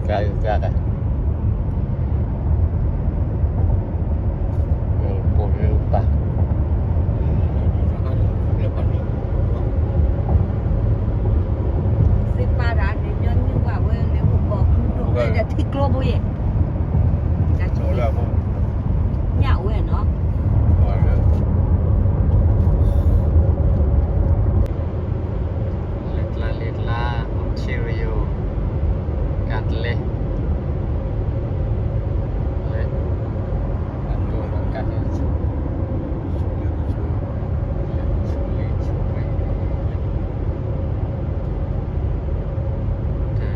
ကါကါကါ ပိာ်မ့ၢ်ပၢ် စ့ပာ်တၢ်န့ၣ် ညီနုၢ်ဘၣ်ဝဲလၢဟိၣ်ကီၢ် ဒီးထံကျိဘိယဲၢ် ညၣ်ဝဲနီၤ လၢကျါလၢကျါ Ontario ကါတလဲ လၢ အဒိၣ်ဒီးကါတလဲ လၢဆူလၢဆူဝဲ တၢ်န့ၣ်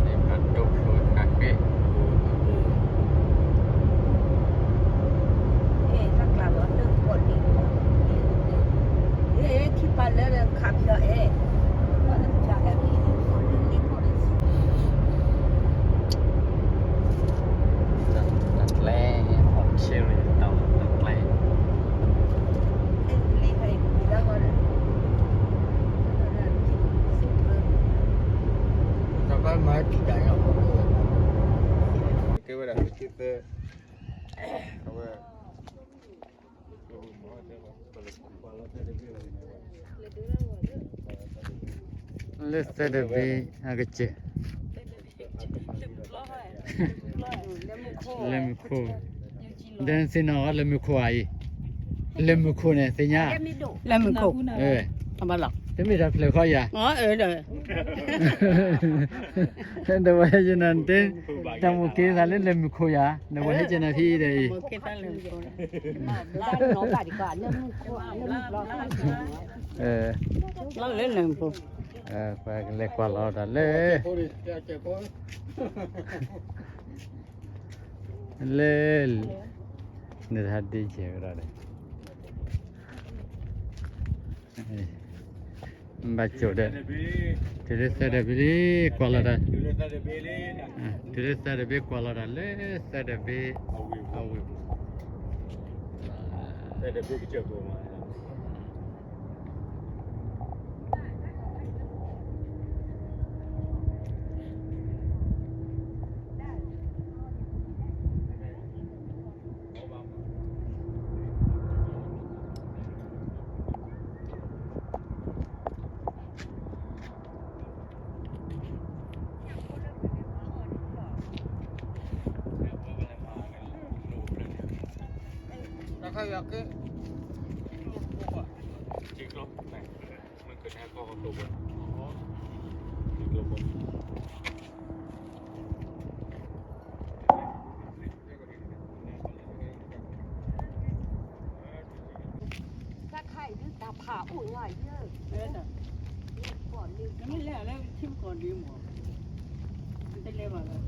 ဘၣ်ဒိဖျိဃာ်ဃ့ အဲ တၢ်ကျါလီၤလၢကီၢ်လံ အဲ ခံပာ်လၢခးပယီၤအဲ တၢ်ကျဲ Ontario တၢ်ကျဲ တၢ်ဘၣ်မၤတံာ်တာ်ညါ ကဲဝဲဒၣ် အဝဲ လၢသၢတဘ့ၣ်အကစၢၢ် လၢမူခိၣ်, ဒီးသ့ၣ်နီၣ်အီၤလၢမူခိၣ်ဧါအံၤ, လၢမူခိၣ်န့ၣ် သ့ၣ်ညါ, လၢမူခိၣ်, တမ့ၢ်တၢ်ဖျၢၣ်ဃီဧါ, ဒီးဝဲဟဲက့ၤနၤတဲ, တၢ်မိၣ်က့ၤသးလၢလၢမူခိၣ်ဧါ, ဒီးဝဲဟဲက့ၤနၤဖဲအံၤဒီးအံၤ ပကလဲၤကွၢ်လီၤတၢ်လၢ, လၢ, န့ၣ်တဟးဒ့ယဲၢ်ဝဲဒၣ်ဒီး, ဘၣ်ကၠိၣ်ဒီး, တုၤလၢသၢတဘ့ၣ်ကွၢ်လီၤတၢ်, တုၤလၢသၢတဘ့ၣ်ကွၢ်လီၤတၢ်လၢသၢတဘ့ၣ်အဝ့ၢ်ပူၤ, သၢတဘ့ၣ်ကစၢၢ်ပူၤမး တၢ်ခါယွၤက့, တၢ်ခါအံၤဒုးတၢ်ဖးအိၣ်ညါယဲၢ်, နမ့ၢ်လဲၤလၢထံကီၢ်ဒ်မ့ၢ်, တလဲၤဘၣ်လၢ,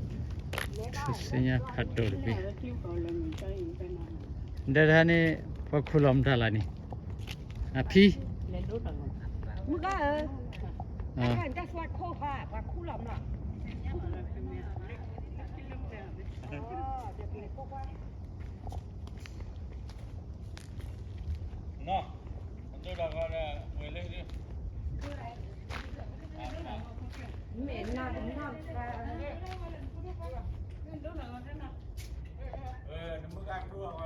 ဆူညါဖးဒိၣ်တဘ့ၣ်, ဒီးတၢ်န့ၣ် ပှၤခူၣ်လီၤမတၤလၢ်န့ၣ်, အဖံ, မုၢ်ဂၤဧၢ, တၢ်ခါအံၤတၢ်သွၣ်ခိၣ်ဖး ပှၤခူၣ်လီၤမး တၢ်တၢ်ကသွံ,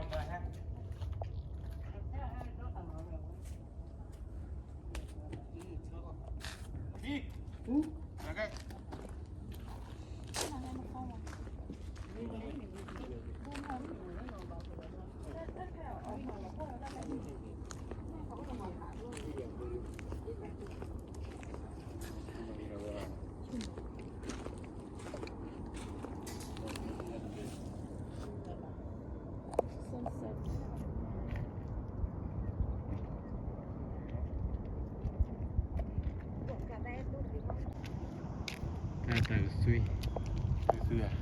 ကသွံဧါ,